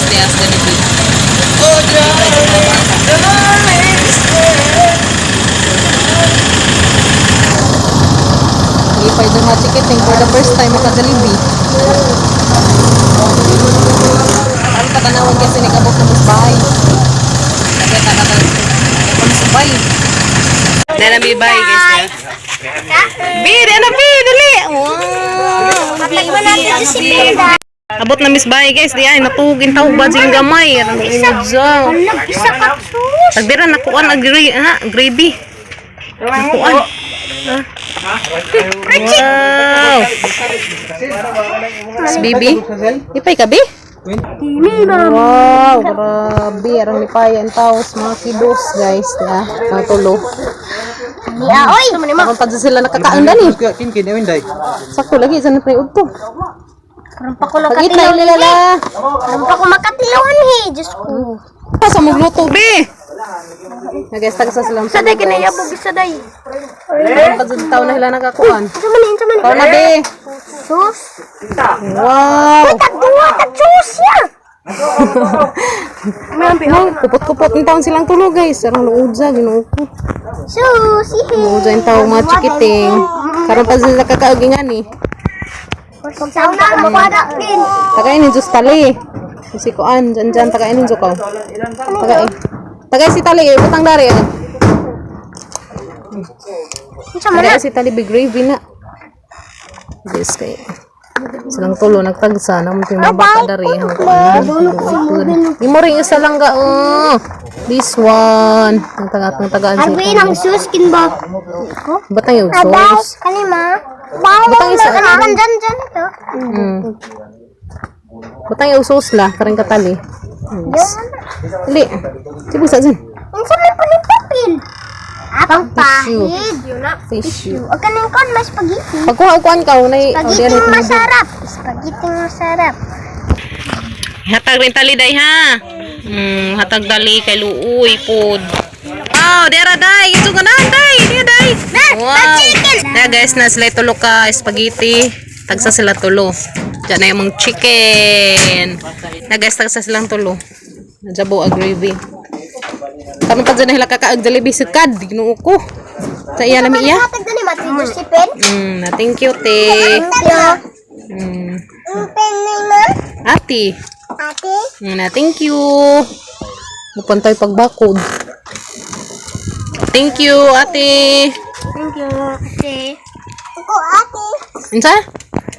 Dias Jollibee. Oh, darling, darling, stay. Lipay sa mga chikiting for the first time maka-Jollibee. Ang katanawag kasi nag-abot na musbay. Nagkata na tayo. Musbay. Dala mi bye guys. Bi, dala bi, dali. Wow. Patagman natin si Pinda. Abot na miss bay guys, di ay natugin tao ba sing gamay. Isa. Isa ka sus. Tagdira nakuan ang ha, gravy. Nakuan. Wow. Miss baby. Ipay ka, bi? Wow, grabe. Arang lipayan taos, mga kidos, guys. Ya, mga tulo. Niya, oy. Karon pa dyan sila nakakaon dani. Kin kin day. Sakto lagi sa napay udto. Karon pa ko Pagit na nakatilaw. nila la. Karon pa ko makatilawan he. Diyos ko. Sa magluto, be. Nag-guys, tagsa sila. Sa day kinayabog isa day. Karon pa dyan tao na sila nakakuan. Unsa man ni, unsa man ni? Tao na, be. Sus. Wow. Tagduwa ta sus ya. No, kupot-kupot ng taon silang tulo, guys. Arang luudza, ginoo ko. Sus. Ihe. Luudza yung tao mga chikiting. Karon pa sila nakakaugingan eh. Sa una makwada din. Tagay ni Diyos tali. Si Kuan, dyan dyan, tagay ni Diyos ko. Tagay. Tagay si tali, eh, butang dari. Eh. Unsa man Tagay si tali, big gravy na. This kay. Silang tulo, nagtagsa, naman yung mga bata dari. Imo rin isa lang ga, oh. This one. Ang taga, ang tagaan siya. Arwi ng sus kin ba? Batang yung Aday, sauce. kani ma. Bawang Butang isa. na dyan dyan ito. Batang yung sauce la, kareng katali. Yes. Dali. Sige sa dyan. Unsa man po ni papel? Atong pahid. Tissue. O kaning kon mas spaghetti. Pagkuha kuan ka unay Spaghetti masarap. Spaghetti masarap. Hatag rin tali day ha. Hatag dali kay luoy pod. Wow, dera day. Ito ka na day. Di day. Wow. Chicken. Na guys, na sila tulo ka spaghetti. Tagsa sila tulo. Diyan na yung mga chicken. Na guys, tagsa silang tulo. Jabo a gravy. Kami pa dyan na hila kakaag Jollibee sukad. Ginoo ko. Sa iya lami iya. Hatag na ni Mati Josephine. Na thank you te. Thank you. Ang penny ma. Ate. Ate. Na, thank you. Mupantay pagbakod. Thank you, ate. Thank you, ate. Ako ate. Unsa?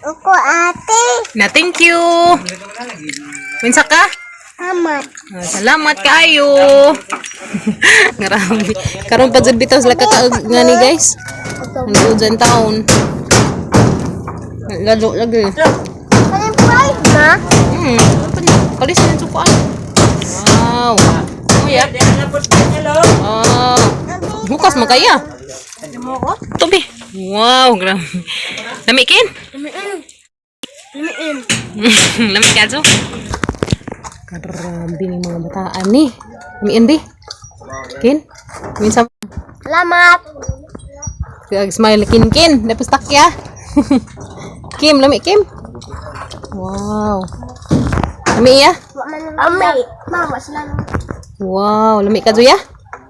Ako ate. Na, thank you. Unsa ka? Amat. Ah, salamat kaayo. Grabe. Karon pa jud bitaw sila kakaag nga ni guys. Ang dyan taon. Lalo lagi. Kaning fried ma? Kalis na yung sukuan. Wow. Oh, yeah. Ah. Bukas makaya. Tubi. Wow, grabe. Lamikin? Limiin. Lamig ka, Jo? Grabe ni mga bataan ni. Lamiin, di. Kin? Minsan, Salamat. smile, kin, kin. Napos takya. Kim, lami, Kim. Wow. Lami, iya? Amay. Mama sila. Wow, lami ka, Joya?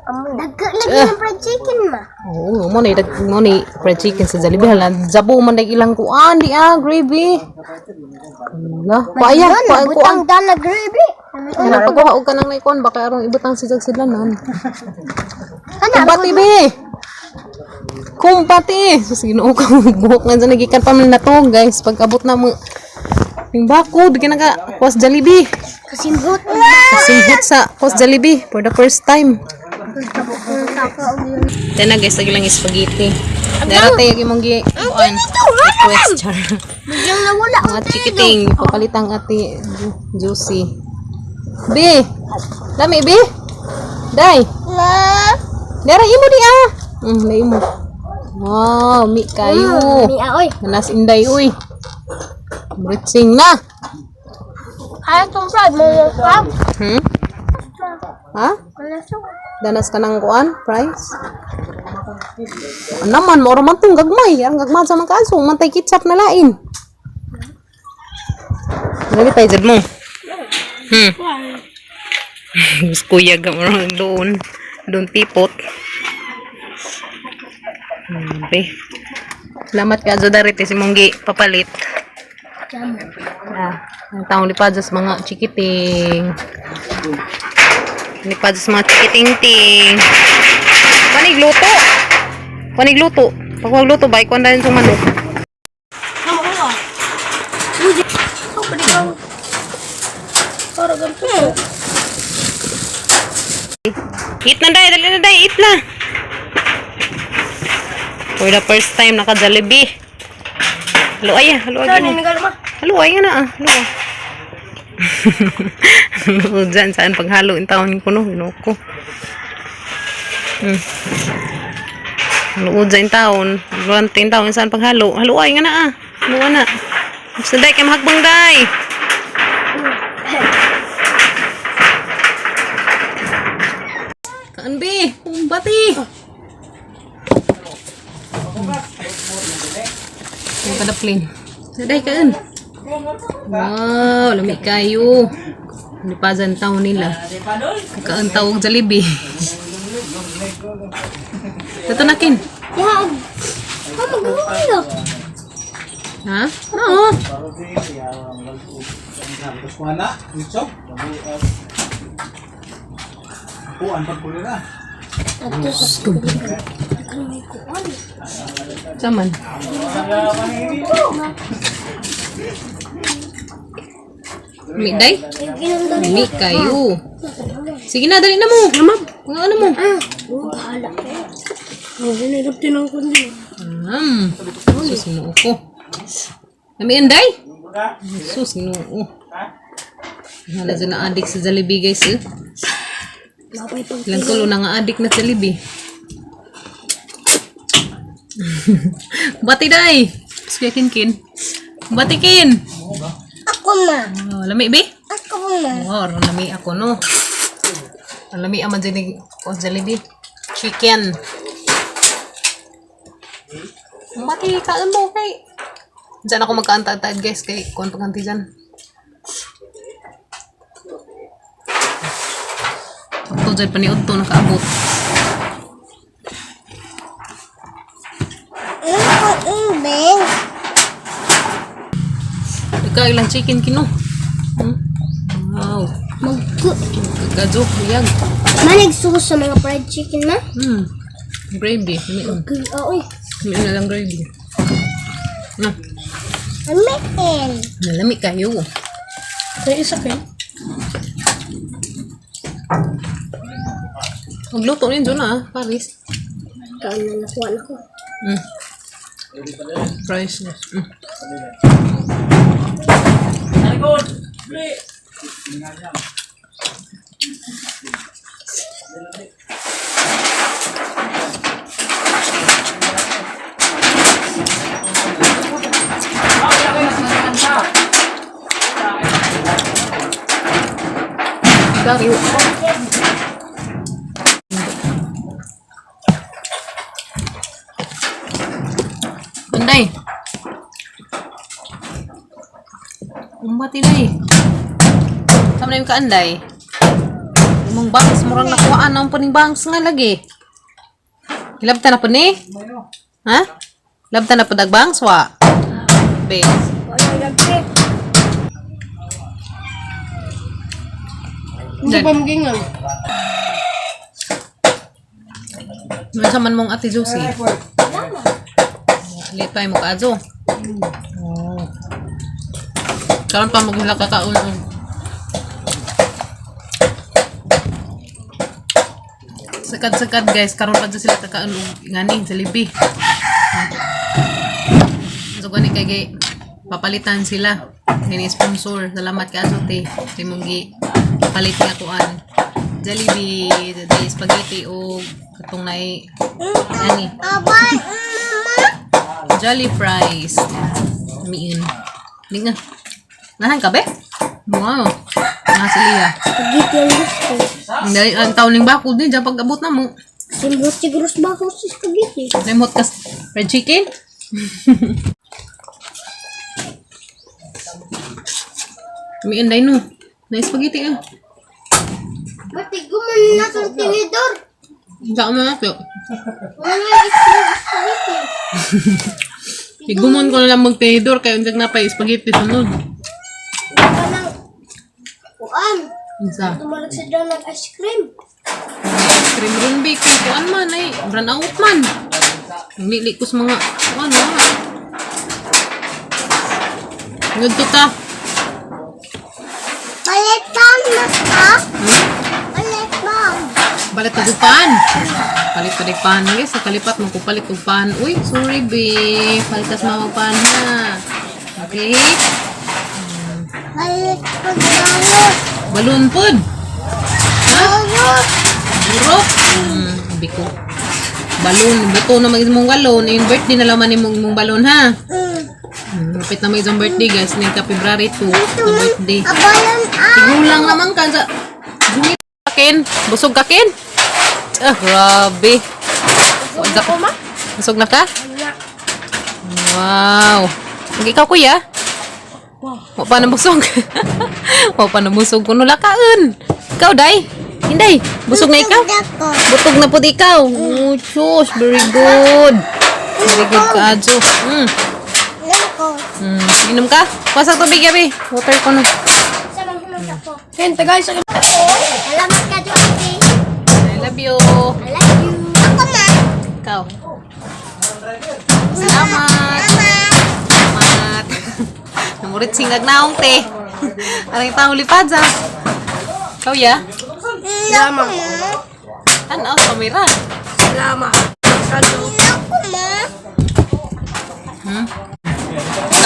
Dagko lagi ng fried chicken ma. Oo, mo ni mo ni fried chicken sa Jollibee hala jabo man dag ilang kuan di ah, gravy. Hala, paaya, pa kuan. Butang dala gravy. Kana pagkuha og kanang naikuan baka arong ibutang si Jag sidlanan. Ano? Kumbati be. Kumbati. Sus Ginoo ka buhok nga dyan nagikan pa man na to guys pag abot na mo yung bakod ginaga kwas Jollibee. Kasimhot na. Singhot sa kwas Jollibee for the first time. Then na guys, lang spaghetti. Dara tayo yung mong gi kuan. Request char. Biglang nawala Mga chikiting papalitang ate juicy. B. Lami B. Dai. Na. Dara imo di ah. Dai imo. Wow, mi kayo. Mi aoy. Nanas inday uy. Britsing na. Kaya tong fried mo yung fried. Ha? Wala siya. Danas ka ng kuan, price? Ano naman, moro man tong gagmay. Ang gagmay sa mga kaso, mantay ketchup na lain. Nalipay jud mo. Mas kuya ka mo doon. Doon pipot. Be. Salamat ka Jodarite si Munggi papalit. Ah, ang taong lipa sa mga chikiting. Lipa sa mga chikiting-ting. Panig luto. Panig luto. Pag wag luto ba, ikuan dahil sa manok. Para ganito. Eat na day, dali na day, eat na. For the first time naka Jollibee. Haluay, ah, haluay Saan gini. ni ma? Haluay nga na ah, haluay. Haluay dyan, saan paghalo in taon ko no, ginoo ko. Haluod dyan taon, haluan tin taon saan paghalo. Haluay nga na ah, haluay na. Basta day, kay mahagbang day. Kaan be, kumbati. Yung kada plane. Saday kaan. Wow, lami kayo. Lipazan taon nila. Kakaan tawag Jollibee. Ito na kin. Ya. Ah, magawa. Ha? Oo. Kuana, ito. Kuan pag kulira. Tapos Saman. Lami day? Lami kayo. Sige na, dali na mo. Mga ano mo. Ah, bahala. Oh, hinirap din ang kundi. Sus, ginoo ko. Lami anday? Sus, ginoo. Hala dyan na addict sa Jollibee, guys. Eh. Mapay pag Ilang tulo na nga addict na Jollibee. Bati day! Kuya Kin Kin. Bati Kin! Ako ma. Oh, lami be? Ako ma. Wow, lami ako no. Ang lami aman dyan ni ko Jollibee. Chicken. Bati kaan mo kay. Diyan ako magkaanta-antad guys kay kuan pagkanti dyan. Ito dyan pa ni Otto nakaabot. Ako umbeng. Ikaw ilang chicken kino. Wow. Magku. Kagado, kuyag. Manig sauce sa mga fried chicken ma. Gravy. Lami. Oo. Lami na lang gravy. Ah, Amiin. nalami kayo. Kaya isa kayo. Magluto rin dyan ah, Paris. Kaan na nakuha na ko. Priceless. Dari. Anday. Umbati day. Tama na yung kaanday. Imong bangs, murang nakuhaan ang paning bangs nga lagi. Hilabta na po ni? Ha? Labta na po dag bangs, wa? Be. Wala lagi. Hindi pa magingan. Ano man mong ate Josie? Lipay mo ka, Ajo. Oh. Karon pa maghila ka kaon. Sakad-sakad guys, karon pa dyan sila kakaon og ngani Jollibee. So gani kay gay papalitan sila. Ini sponsor. Salamat ka Ajo te. Kay mong gi palit nga kuan. Jollibee, the spaghetti o katong naay ani. Abay, mama. Jolly fries. Miin. Hindi nga. Nahan ka, be? Wow. Nga si Lia. Spaghetti ang gusto. Ang dali, ang taon ng bakod din. Diyan pag-abot na mo. Simbot siguro sa bako sa spaghetti. Lemot ka red chicken? Miin day no. Na spaghetti ah. Ba't guman na itong tinidor? Saan mo na to? Wala yung spaghetti. Igumon ko na lang magtinidor kay unjag na pa spaghetti sunod. Walang kuan. Unsa? Tumalag sa daw ng ice cream. Cream run bake kay kuan man ay run out man. Nili ko sa mga kuan mga. Ngadto ta. Palitan na ka? Hmm? Palit mo. Palit og pan. Palit pa dig pan guys, sa kalipat mo ko palit og pan. Uy, sorry be. Palitas mama pan ha. Okay. Palit ko balot. Balon pod. Ha? Balot. Burok. Abi ko. Balon, buto na mag mong galon. Yung birthday na laman ni mong balon ha. Lapit na may isang birthday guys. Ngayon ka February 2 Ito na man, birthday. abalon ah. Tigulang naman ka sa... Gumit kakin. Busog ka kin? Ah, grabe. Busog ko ma? Busog na ka? Wow. Sige ikaw kuya. Wa pa na busog. Wa pa na busog kuno lakaon. Ikaw day. Hinday. Busog na ikaw? Ako. Butog na pud ikaw. Oh, shush, very good. Very good ka, Adjo. Ako. Inom ka? Pasang tubig, Yabi. Water ko na. Sa mga hinong ako. Kenta guys. Salamat ka, Josie. I love you. I love you. Ako ma. Ikaw. Salamat. Mama. Salamat. Namurit singag naong te. Arang taong lipad sa. Ikaw ya? Salamat. Tanaw, kamera. Ako ma.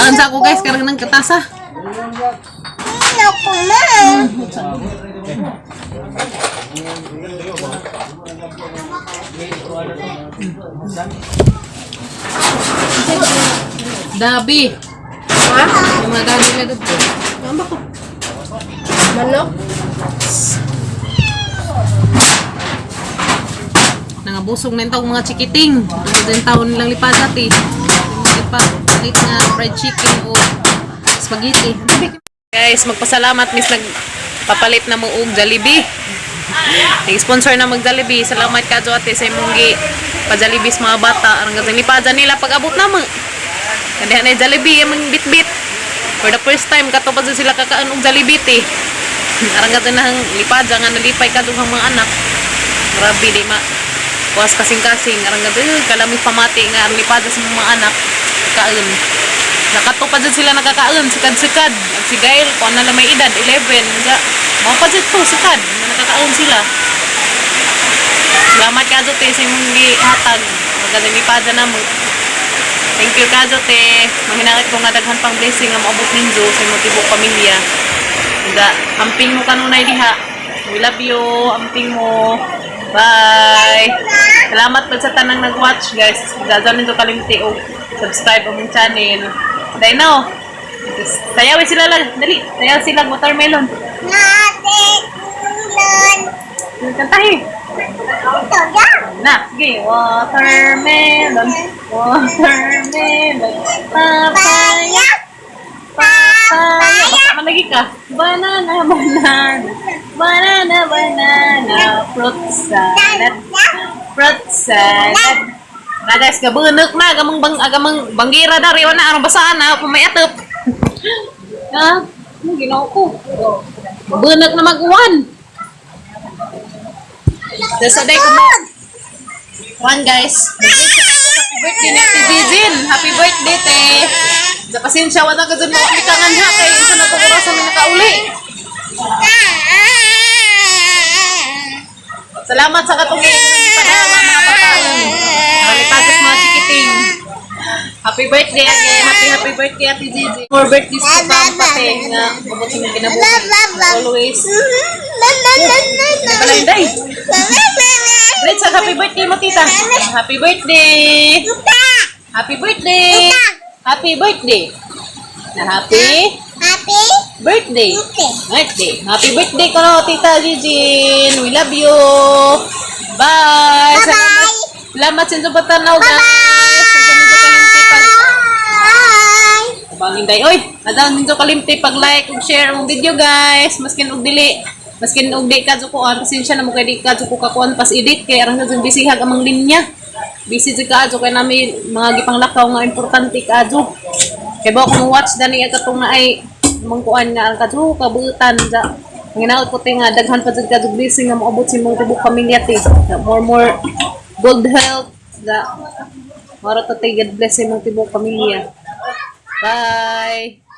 Kaan sa ako guys, karang ng katasa. Ako ma. Dabi. Ha? Yung mga dabi na dito. Ano ba ko? Manok? Nangabusog na yung taong mga chikiting. Ito din taon nilang lipadat eh. Yung Lipat nga fried chicken o spaghetti. Guys, magpasalamat miss nagpapalit na mo og Jollibee. Nag-sponsor na mag Jollibee. Salamat ka ate sa imong gi pa Jollibee sa mga bata. Arang kasi lipada nila pag abot na mo. Kaya na Jollibee among bitbit. For the first time kato pa jud sila kakaan og Jollibee te. Arang kasi nang lipada nga nalipay ka ang mga anak. Grabe di ma. Kuwas kasing-kasing arang gabi kalami pamati nga ang lipada sa mga anak kaon. Nakato pa jud sila nakakaon sikad-sikad. At si Gail kuan na lang may edad 11 nga. Mao pa jud to sikad nga nakakaon sila. Salamat ka te sa imong gihatag. Magaling lipada na mo. Thank you ka te. Manginangit ko nga daghan pang blessing nga moabot ninyo sa imong tibok pamilya. Nga amping mo kanunay diha. We love you. Amping mo. Bye. Salamat po sa tanang nag-watch guys. Gazaw ninyo kalimti og subscribe among channel. Dahil na oh. Sayawin sila lang. Dali. Sayaw sila watermelon. Nate. Ulon. Kantahin. Ito ga. Na, sige. Watermelon. Watermelon. Papaya. Papaya. Papaya. Basta malagi ka. Banana, banana. Banana, banana. Fruit salad. Fruit salad. Na guys, gabunok na. Agamang, bang, agamang banggira dari. Wala, arang basaan na. Pumayatop. Ha? Ano ginawa ko? Bunok na mag-uwan. Nasa day ko One guys. Happy birthday na Ate Jijin. Happy birthday te. Sa pasensya wala ka dun makalikangan ha kay isa na tong oras may nakauli. Salamat sa katong padawa mga pagkaon. Balipagas mga chikiting. Happy birthday again. Happy happy birthday Ate Gigi. More birthdays to come pati nga abot sa mga kinabuhi. Always. Pala inday. Let's happy birthday mo tita. Happy birthday. Happy birthday. Happy birthday. Na happy Happy birthday. Birthday. Happy birthday ko no, Tita Eugene. We love you. Bye. Bye-bye. Salamat. Salamat sa inyong patanaw, guys. Sa inyong kalimti pag Bye. Bang Inday. Oy, adang ninyo kalimti pag like ug share ang video, guys. Maskin og dili, maskin og di ka kuan, pasensya na mo kay di ka ko kakuan pas edit kay arang sa busy hag amang linya. Busy jud kaadyo kay nami mga gipanglakaw nga importante kaadyo. Kay ba kung watch dani ang katong na ay mong kuan nga ang kadyo kabutan sa Nginaot ko te nga daghan pa jud kadyo blessing nga moabot sa imong tibok pamilya te. More more good health da. Maro to te, God bless sa imong tibok pamilya. Bye.